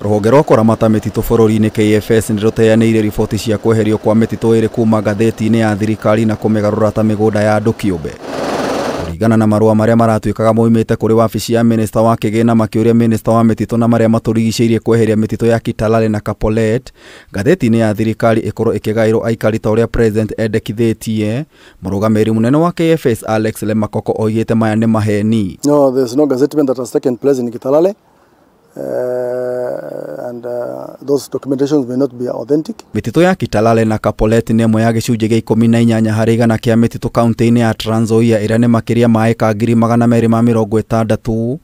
Rũhonge rwa kũramata mĩtitũ bũrũri-inĩ KFS nĩ rũteanĩirie riboti cia kweherio kwa mĩtitũ ĩrĩ kuma ngathĩti-inĩ ya thirikari na kũmĩgarũra ta mĩgũnda ya andũ kĩũmbe. Kũringana na marũa marĩa maratuĩkaga moimĩte kũrĩ wabici ya minista wa kĩgĩna makĩũria minista wa mĩtitũ na marĩa matũrigicĩirie kweheria mĩtitũ ya Kitalale na Kapolet ngathĩti-inĩ ya thirikari ĩkorwo ĩkĩgaĩrwo aikari ta ũrĩa president endekithĩtie. Mũrũgamĩrĩri mũnene wa KFS Alex Lemakoko oigĩte maya nĩ maheni. No, there's no gazettement that has taken place in Kitalale. And those documentations may not be authentic. Mĩtitũ ya Kitalale na Kapolet nĩ ĩmwe ya gĩcunjĩ gĩa 18 harĩ igana kĩa mĩtitũ kaunti-inĩ ya Trans Nzoia ĩrĩa nĩ makĩria ma ĩka 260,000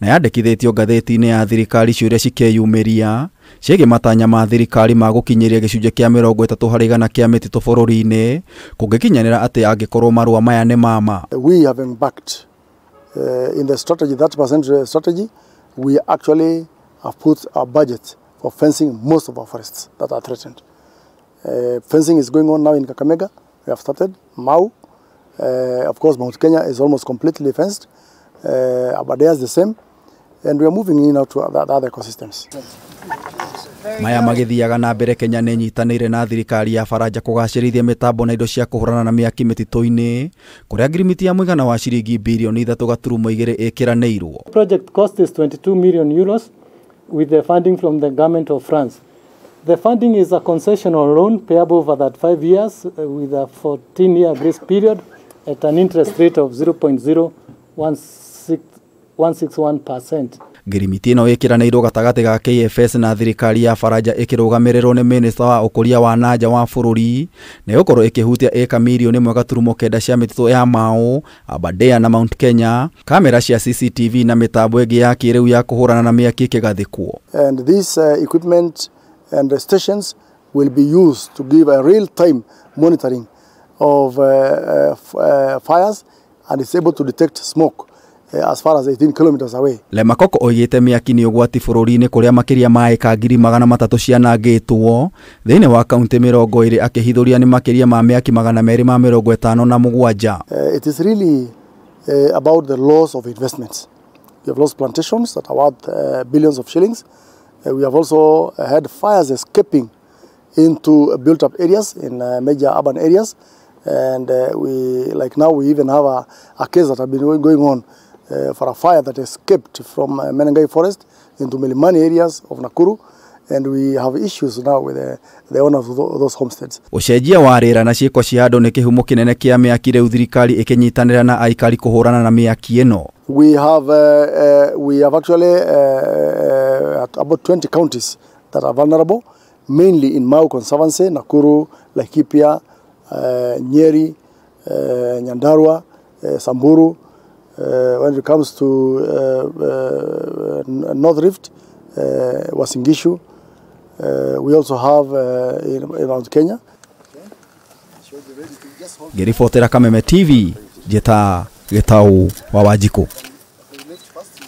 na yandĩkithĩtio ngathĩti-inĩ ya thirikari ciũria cikĩyumĩria ciĩgiĩ matanya ma thirikari ma gũkinyĩria gĩcunjĩ kĩa 30 harĩ igana kĩa mĩtitũ bũrũri-inĩ kũngĩkinyanĩra atĩ angĩkorwo marũa maya nĩ mama. We have embarked in the strategy, that percent strategy, we actually have put our budget for fencing most of our forests that are threatened. Fencing is going on now in Kakamega. We have started. Mau, of course, Mount Kenya is almost completely fenced. Aberdare is the same. And we are moving in now to other ecosystems. Maya magĩthiaga na mbere Kenya nĩ ĩnyitanĩire na thirikari ya Faranja kũgacĩrithia mĩtambo na indo cia kũhũrana na mĩaki mĩtitũ-inĩ kũrĩa ngirimiti ya mũigana wa ciringi birioni 3.2 ĩkĩranĩirwo. Project cost is 22 million euros with the funding from the government of France. The funding is a concessional loan payable over that 5 years with a 14-year grace period at an interest rate of 0.0161%. Ngirimiti ĩno ĩkĩranĩirwo gatagatĩ ga KFS na thirikari ya Faranja ĩkĩrũgamĩrĩrwo nĩ minista wa ũkũria wa nanja wa bũrũri na ĩgũkorwo ĩkĩhutia ĩka mirioni 1.9 cia mĩtitũ ya Mau, Aberdare na Mount Kenya, kamera cia CCTV na mĩtambo ĩngĩ ya kĩrĩu ya kũhũrana na mĩaki ĩkĩgathĩkwo. And these equipment and the stations will be used to give a real-time monitoring of fires, and it's able to detect smoke as far as 18 kilometers away. Lemakoko oigĩte mĩaki nĩ ũgwati bũrũri-inĩ kũrĩa makĩria ma ĩka 300,000 cianangĩtwo thĩinĩ wa kaunti 20 akĩhithũria nĩ makĩria ma mĩaki 257. It is really about the loss of investments. We have lost plantations that are worth billions of shillings. We have also had fires escaping into built-up areas in major urban areas, and we like now we even have a case that has been going on for a fire that escaped from Menengai Forest into Milimani areas of Nakuru, and we have issues now with the owners of those homesteads. Ũcenjia wa rĩera na ciĩko cia andũ nĩ kĩhumo kĩnene kĩa mĩaki rĩu thirikari ĩkĩnyitanĩra na aikari kũhũrana na mĩaki ĩno. We have actually about 20 counties that are vulnerable, mainly in Mau Conservancy, Nakuru, Laikipia, Nyeri, Nyandarua, Samburu. When it comes to North Rift, Uasin Gishu, we also have in Mount Kenya. Ngĩribotera Kameme TV, njĩta Gĩtau wa Wanjikũ.